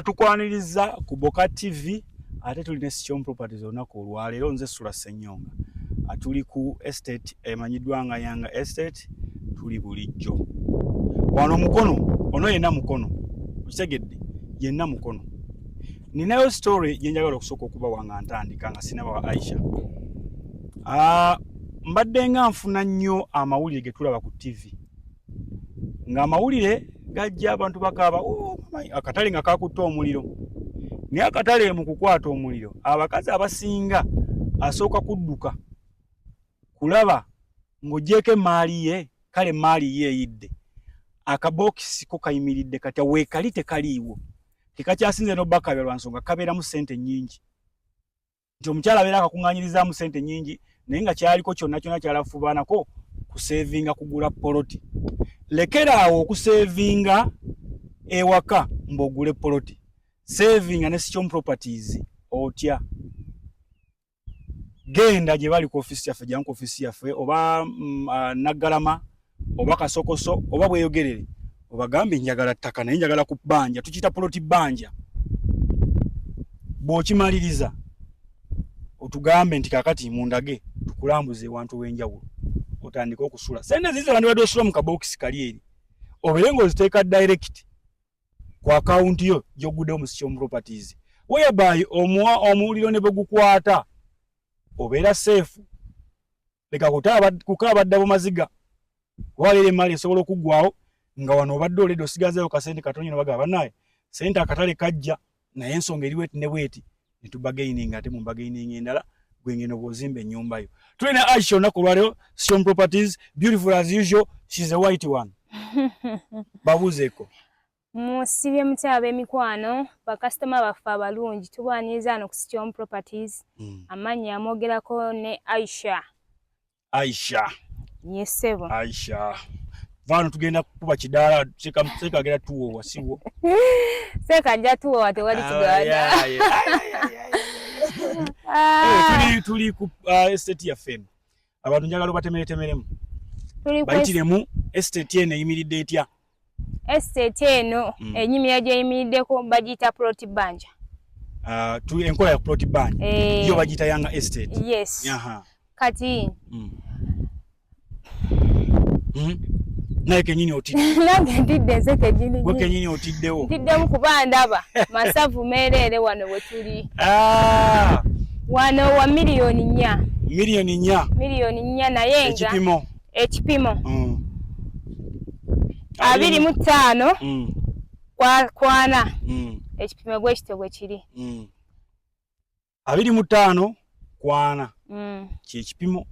Tukwaniriza ku Boka TV ate tuli ne Sichom Properties olunaku olwaleero. Nze Sula Ssenyonga. Tuli ku estate emanyiddwa nga Yanga Estate. Tuli bulijjo wano Mukono, ono yenna Mukono, okitegedde, yenna Mukono. Ninayo story gye njagala okusooka okubawa nga ntandika, nga sinabawa Aisha. Mbadde nga nfuna nnyo amawulire ge tulaba ku TV, ng'amawulire gajja, abantu bakaaba, "Oh, mama," akatale nga kakutte omuliro. Naye akatale mu kukwata omuliro, abakazi abasinga asooka kudduka kulaba ng'ogyeko emaali ye. Kale emaali ye eyidde, akabokisi ko kayimiridde katya? Weekali tekaliiwo, tekakyasinze n'obakabya lwa nsonga kabeeramu ssente nnyingi, nti omukyala abeera akakuŋŋaanyirizaamu ssente nnyingi, naye nga kyaliko kyonna kyonna kyalafubanako kusevinga kugula poloti. Lekera awo okusevinga ewaka mbw'ogule poloti. Sevinga ne Sichom Properties. Otya? Genda gye bali ku ofisi yaffe, jangu ku ofisi yaffe, oba Naggalama oba Kasokoso oba Bweyogerere, obagambe, "Njagala ttaka, naye njagala ku bbanja." Tukiyita poloti bbanja. Bw'okimaliriza otugambe nti, "Kakati mundage tukulambuze ewantu ow'enjawulo otandike okusula." Sente zize wandibadde osula mu kabokisi kali eri, obeere ng'oziteeka direct ku akawunti yo gy'oguddewo mu Sichom Properties, whereby omuliro ne bwe gukwata obeera safe. Leka kukaaba ddabo maziga, kuba leero emaali esobola okuggwawo nga wano obadde oledde osigazeeyo kasente katono nyo, bagamba, "Banaye, sente akatale kajja, naye ensonga eri bweti ne bweti," ne tubagaininga. Ate mu bagaininga endala gwengeno bw'ozimba ennyumba yo. Tulina Aisha olunaku olwaleero, Sichom Properties, beautiful as usual, she's a white one. Babuuzeeko. Musibye mutya ab'emikwano, bakasitoma baffe abalungi? Tubaniriza wano ku Sichom Properties. Amannya amwogerako ne Aisha. Aisha. Yes, ssebo. Aisha, vaano tugenda kukuba kidaala. Seeka agenda tuwoowa, siwo? Seeka ajja tuwoowa, tewali kigaana. Tuli ku estate yaffe eno. Abantu njagala obatemeretemeremu, bayitiremu estate eno eyimiridde etya? Estate eno enyimira gyeyimiriddeko bagiyita plot banja. Enkola ya plot banja yo bagiyita Yanga Estate. Yes. Kati Naye kenyini otidde. Nange ntidde, nze kenyini. Gwe kenyini otiddewo. Ntiddemu kuba ndaba masavu meereere wano we tuli. Wano wa 4 miliyoni. 4 miliyoni. 4 miliyoni, naye nga ekipimo? Ekipimo 25 kwana. Ekipimo bwe kityo bwe kiri. 25 kwana kyekipimo.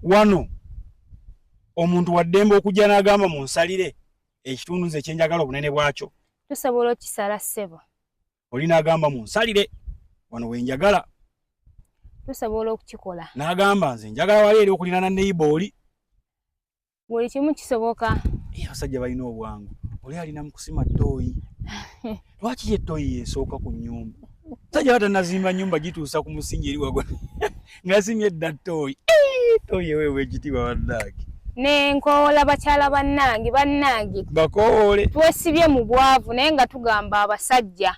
Wano omuntu waddembe okujja n'agamba, "Munsalire ekitundu nze kyenjagala, obunene bwakyo." Tusobola okisala, ssebo. Oli n'agamba, "Munsalire wano wenjagala." Tusobola okukikola. N'agamba, "Nze njagala wali eri okulinaana neighbour oli." Buli kimu kisoboka. Abasajja balina obwangu. Oli alina mu kusima ttooyi. Lwaki ye ttooyi yesooka ku nnyumba? Musajja batanazimba nnyumba gituusa ku musingi eri wagwa ng'asimye edda ttooyi. Ttooyi eweebwa ekitiibwa, bannange. Nenkoola bakyala bannange, bannange. Bakowoole. Twesibye mu bwavu, naye nga tugamba abasajja,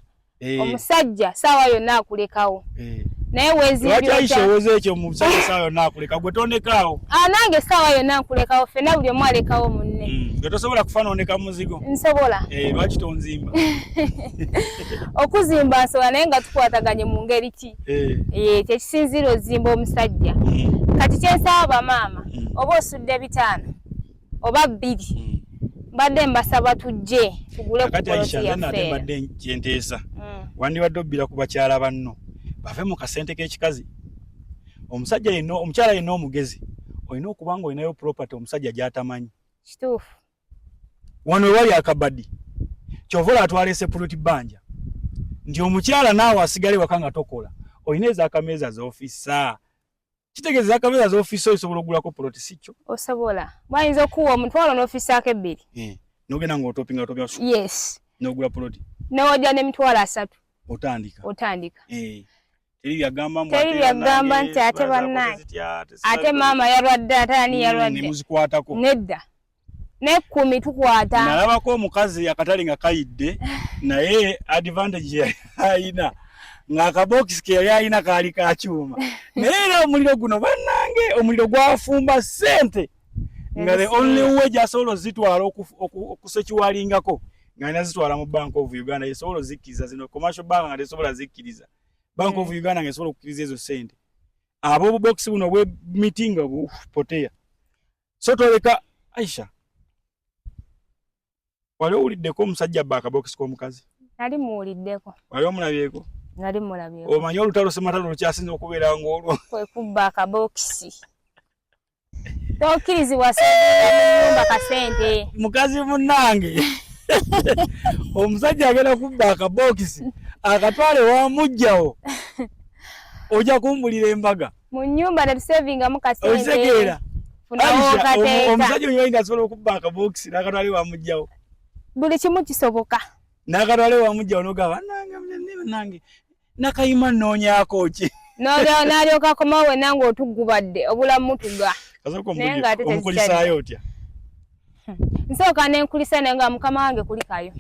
omusajja saawa yonna akulekawo. Naye wezimbye Aisha owoza ekyo, omusajja saawa yonna akuleka, gwe tondekaawo? Ah, nange saawa yonna nkulekawo. Ffenna buli omu alekawo munne. Gwe tosobola kufa nondeka muzigo? Nsobola. Lwaki tonzimba? Okuzimba nsobola, naye nga tukwataganye mu ngeri ki? Kyekisinziira ozimba omusajja. Kati kyensaba bamaama, oba osudde 5 oba 2, mbadde mbasaba tujje tugule ku Kakati poloti Aisha, nze nate yaffe. Mbadde kyenteesa, wandibadde obbira ku bakyala banno bave mu kasente k'ekikazi. Omusajja yenna, omukyala yenna omugezi, olina okuba nga olinayo property omusajja gy'atamanyi. Kituufu. Wano wewali akabadi, kyova olaba twaleese plot banja, nti omukyala naawe asigale waka nga tokola, olina ezakameeza z'ofisa. Kitegeeza ezakameeza z'ofisa osobola okugulako plot, si kyo? Osobola, bayinza okuwa 100 n'ofisaako 2. Nogenda ng'otopinga topinga. Yes. N'ogula plot. Newojja n'30,000. Otandika. Otandika. Teri byagamba mbu Teri ate byagamba bannange, nti ate bazaako bannange. zitya, ate Ate maama yalwadde, ate ani yalwadde. Ne muzikwatako. Nedda. N'ekkumi tukwata. Nalabako omukazi akatale nga kayidde, naye advantage yali ayina ng'akabokisi ke yali alina kaali ka kyuma, naye era omuliro guno bannange, omuliro gwafumba ssente nga the only way gy'asobola ozitwala okusekiwalingako nga alina zitwala mu Bank of Uganda, esobola ozikkiriza. Zino commercial bank nga tesobola zikkiriza. Bank of Uganda nga esobola okukkiriza ezo ssente. Ab'obubokisi buno obw'emiti nga bupoteya. So toleka. Aisha, wali owuliddeko omusajja abba akabokisi k'omukazi? Nali muwuliddeko. Wali omulabyeko? Nali mulabyeko. Omanyi olutalo sematalo lukyasinza okubeera ng'olwo kwe kubba akabokisi. Tokkirizibwa sevinga mu nyumba kasente. Mukazi munnange, omusajja agenda kubba akabokisi akatwale wamugjawo, ojja kumbulira embaga. Mu nyumba netusevingamu kasente. Okitegeera? Omusajja oyo nga asobola okubba akabokisi n'akatwale wamugjawo. Buli kimu kisoboka. N'akatwale wamugjawo, nogaba nange nange nakayima nnoonyaako ki? N'alyoka akomawo wenna ng'otuggubadde obulamu mutuga. Naye ng'ate omukulisaayo otya? Nsooka nenkulisa, naye nga mukama wange kulikayo.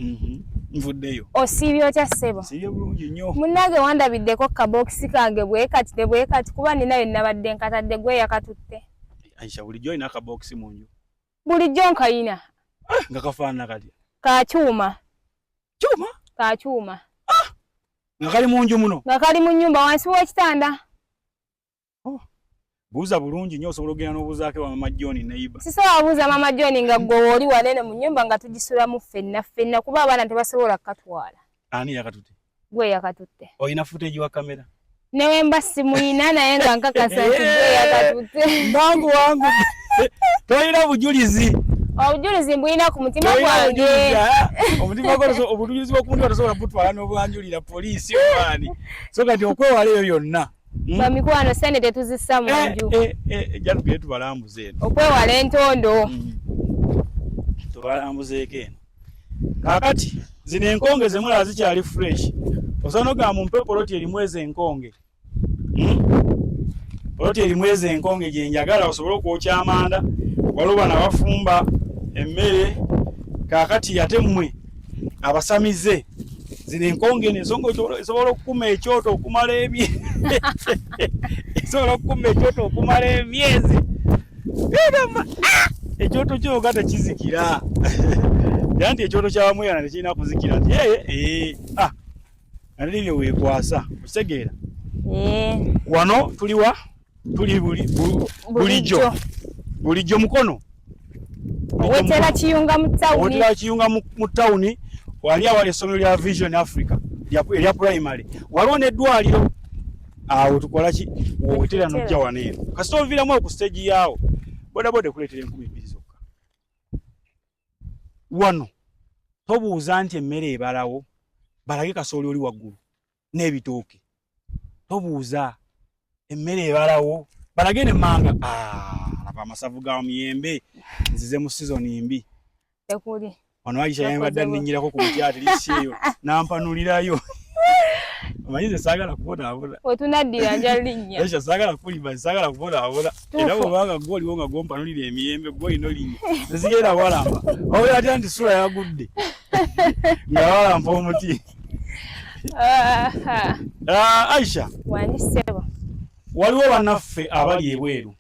Nvuddeyo. Osiibye otya, ssebo? Siibye bulungi nnyo. Munnange, wandabiddeko kabokisi kange bwe kati ne bwe kati, kuba ninayo nabadde nkatadde, gwe yakatutte. Aisha, bulijjo olina akabokisi mu nju? Bulijjo nkayina. Nga kafaanana katya? Ka kyuma. Kyuma? Ka kyuma. Nga kali mu nju muno? Nga kali mu nnyumba wansi w'ekitanda. Buuza bulungi nnyo, osobola okugenda n'obuuzaako ewa Mama John neighbor. Sisobola buuza Mama John nga gwe oli wanene mu nnyumba nga tugisulamu ffenna ffenna, kuba abaana tebasobola kukatwala. Ani yakatutte? Gwe yakatutte. Olina footage wa kamera? Newe mba simuyina, naye nga nkakasa nti gwe yakatutte. Mbangu wangu, tolina bujulizi? Obujulizi mbulina ku mutima gwange. Omutima gwo, obujulizi bw'oku mutima tosobola butwala n'obwanjulira poliisi obaani. So kati okwewala eyo yonna, Bamikwano, sente tetuzissa mu nju. Ejja tugende tubalambuze eno. Okwewala entondo. Tubalambuzeeko eno. Kaakati zino enkonge zemulaba zikyali fresh. Osobola nogamba, mumpe poloti erimu ezo enkonge. Poloti erimu ezo enkonge gye njagala, osobole okwokya amanda. Waliwo bano abafumba emmere. Kaakati ate mmwe abasamize, zino enkonge eno ensonga esobola okukuma ekyoto okumala emye esobola okukuma ekyoto okumala emyezi. Egamba, "Ah! Ekyoto kyoga tekizikira." Era nti ekyoto kyabamweyana tekirina kuzikira, nti ee, ah, ate ebyo weekwasa, okitegeera? Eh. Wano tuliwa? Tuli bulijjo bulijjo mukono. Wetera Kiyunga mu tawuni. Wetera Kiyunga mu tawuni, wali awali essomero lya Vision Africa erya primary, waliwo n'eddwaliro awo. Tukola ki? Wowetera nojja wano eno, kasita oviiramu ku stage yaawo, bodaboda ekuleetera 2000 zokka. Wano tobuuza nti emmere ebalawo, balage kasooli oli waggulu n'ebitooke. Tobuuza emmere ebalawo, balage nemmanga. Ah, laba amasavu ga muyembe, nzize mu sizoni mbi. Tekuli. Wano Aisha yambadde anninyirako ku muti, ati lisi eyo nampanulirayo. Omanyi nze saagala kubonaabona. Wetunaddira nja linnya. Aisha, saagala kulimba, saagala kubonaabona. Era bwobanga gwe oliwo nga gwompanulira emiyembe, gwe olina olinnya, nzigenda walampa wawulira atya nti sula yagudde nga walampa omuti. Ah, Aisha. Wangi, ssebo. Waliwo bannaffe abali ebweru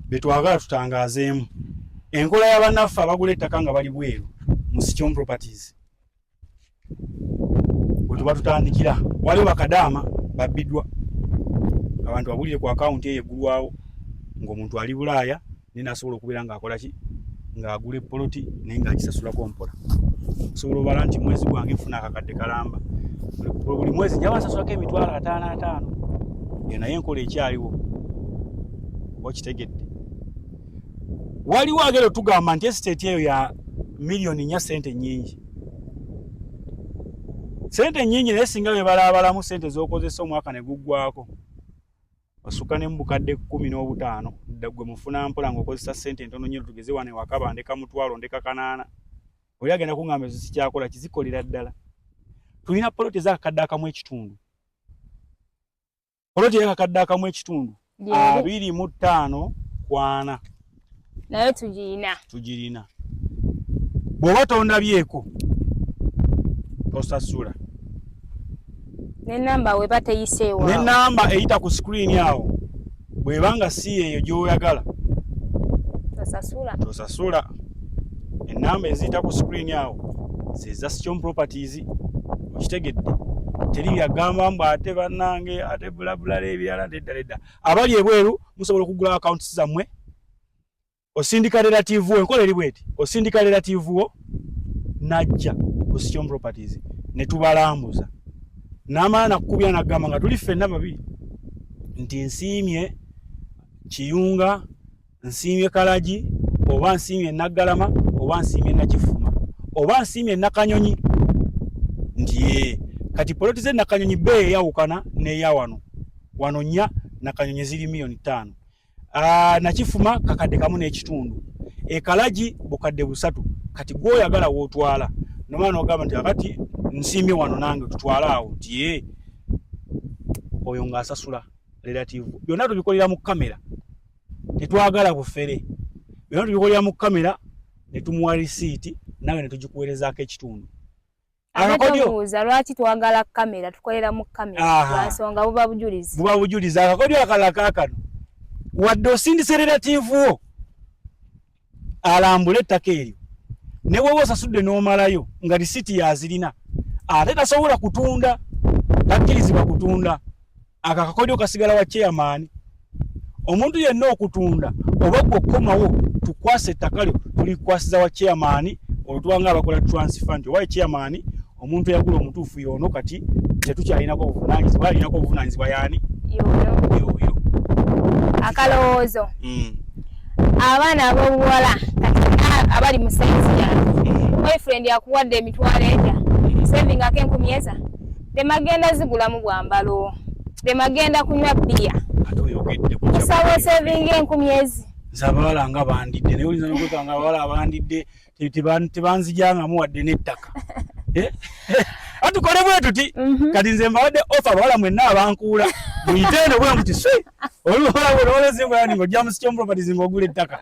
betwagala tutangaazeemu enkola y'abannaffe abagula ettaka nga bali bweru mu Sichom Properties. Bwe tuba tutandikira, waliwo bakadaama babbiddwa. Abantu babulire ku akawunti eyo eggulwawo ng'omuntu ali Bulaaya naye nasobola okubeera ng'akola ki, ng'agula epoloti naye ng'agisasulako mpola. Osobola obala nti mwezi gwange nfuna akakadde kalamba, buli mwezi njaba nsasulako 550,000 eyo, naye enkola ekyaliwo oba okitegedde? Waliwo agenda otugamba nti estate eyo ya miliyoni 4 sente nyingi, sente nyingi, naye singa bebalaabalamu sente z'okozesa omwaka ne guggwako, osukka ne mu bukadde 15. Dda gwe mufuna mpola ng'okozesa sente entono nnyo. Tugeze wano ewakaba ndeka 500, ndeka 800, oli agenda kuŋŋamba ezo sikyakola kizikolera ddala. Tulina poloti ez'akakadde akamu ekitundu, poloti ey'akakadde akamu ekitundu 25 ku 40. Nayo tugirina. Tugirina. Bw'oba tondabyeko tosasula. N'ennamba weba teyiseewo. N'ennamba eyita ku screen awo bw'eba nga si eyo gy'oyagala tosasula. Tosasula. Ennamba eziyita ku screen awo zeza Sichom Properties. Okitegedde? Teri byagamba mbu ate bannange ate bulabulala ebirala nedda nedda. Abali ebweru musobola okugula accounts zammwe. Osindika relative wo, enkola eri bweti, osindika relative wo najja ku Sichom Properties ne tubalambuza, n'amala nakukubya nagamba nga tuli ffenna babiri nti nsiimye Kiyunga, nsiimye Kalagi, oba nsiimye Naggalama, oba nsiimye Nakifuma, oba nsiimye Nakanyonyi. Nti ye kati poloti ze Nakanyonyi bbeeyi eyawukana n'eya wano. Wano 4, Nakanyonyi ziri 5 miliyoni. Nakifuma 1.5 kakadde, Ekalagi 3 bukadde. Kati gwoyagala wootwala nomala nogamba nti akati nsiimye wano nange tutwale awo, nti ye oyo ng'asasula relative. Byonna tubikolera mu kamera, tetwagala bufere. Byonna tubikolera mu kamera ne tumuwa risiiti, nawe ne tugikuweerezaako ekitundu. Ate tobuuza lwaki twagala kamera, tukolera mu kamera lwansonga buba bujulizi. Buba bujulizi. Akakodyo akalala kaakano, wadde osindise relative wo alambule ettaka eryo, ne bw'oba osasudde n'omalayo nga risiiti yazirina, ate tasobola kutunda, takkirizibwa kutunda. Ako akakodyo kasigala wa chairman. Omuntu yenna okutunda oba gwe okkomawo tukwase ettaka lyo, tulikwasiza wa chairman. Olwo tubanga abakola transfer nti owa chairman, omuntu eyagula omutuufu y'ono, kati tetukyalinako obuvunaanyizibwa, alinako obuvunaanyizibwa yaani? Yoyo. Akalowoozo. Abaana ab'obuwala kati abali mu sayizi yange, boyfriend akuwadde emitwalo ega, savingako 1000 eza, temagenda zigulamu bwambalo, temagenda kunywa bbiya. Ate oyogedde ku Osaba osavinga 1000 ezi. Nze abawala nga bandidde, naye oyinza nokwekanga abawala abandidde tebanzijangamu wadde n'ettaka. Eh? Atukole bwe tuti. Kati nze mbawadde offer, abawala mwenna abankuula muyite eno bwe muti swi oluwala ng'ojja mu Sichom Properties ng'ogula ettaka,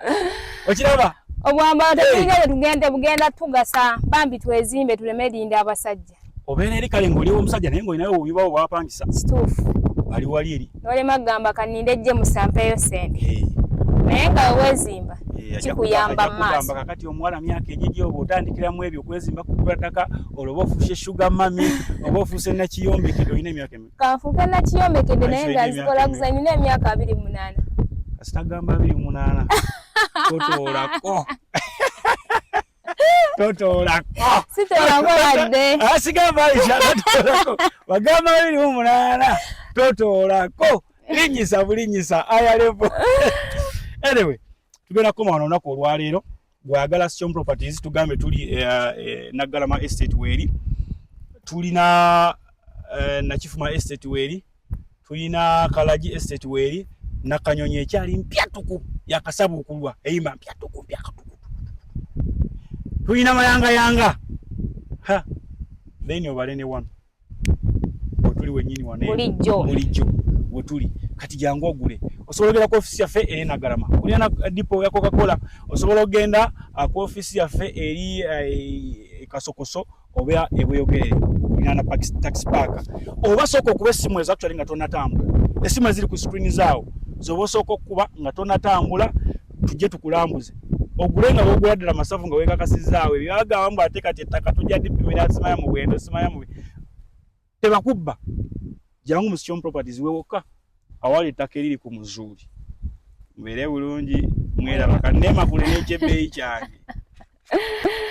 okiraba? Obwambalo tetulina bwe tugenda bugenda tugasa. Bambi twezimbe, tuleme linda abasajja. Obeera eri kale ng'oliwo omusajja, naye ng'olinayo obubibawo bwapangisa. Kituufu. Bali wali eri. Nolema kugamba kaninde ejje musampeeyo sente, naye nga weweezimba kikuyamba mu maaso. Kakati omuwala myaka egigyo oba otandikiramu ebyo okwezimba kugula ttaka, olwo oba ofuuse sugar mummy oba ofuuse nakiyombekedde. Olina emyaka emeka? Kanfuuke nakiyombekedde, naye nga nzikola kuza. Nina emyaka 28. Kasita gamba 28, totoolako, totoolako. Sitoolako wadde. Asigamba Aisha totoolako, bagamba 28 totoolako, linyisa bulinyisa aya level. Anyway, tugenda kukoma wano olunaku olwaleero. Bw'oyagala Sichom Properties, tugambe tuli Naggalama Estate weeri, tulina Nakifuma Estate weeri, tulina Kalagi Estate weeri, Nakanyonyi ekyali mpyatuku yakasabuukulwa eyimba mpyatuku mpyakatuku, tulina Mayangayanga ha, then obale ne wano wetuli wenyini wano. Bulijjo. Bulijjo wetuli. Kati jangu ogule. Osobola ogenda ku ofisi yaffe eri Nagalama kulina depot ya Coca-Cola, osobola ogenda ku ofisi yaffe eri Kasokoso oba ebweyogerere kulina na taxi park, oba sooka okuba essimu ezo actually nga tonatambula. Essimu eziri ku screen zaawo zoba osooka okukuba nga tonatambula, tujje tukulambuze ogule nga wogula ddala masavu nga weekakasizaawo. Ebyagamba mbu ate kati ettaka tujja dipimira, simanya mu bwendo, simanya mu tebakubba. Jangu mu Sichom Properties, wewokka awali ettaka eriri ku muzuuli. Mubeere bulungi, mweraba kanneemakule n'ekyebbeeyi kyange.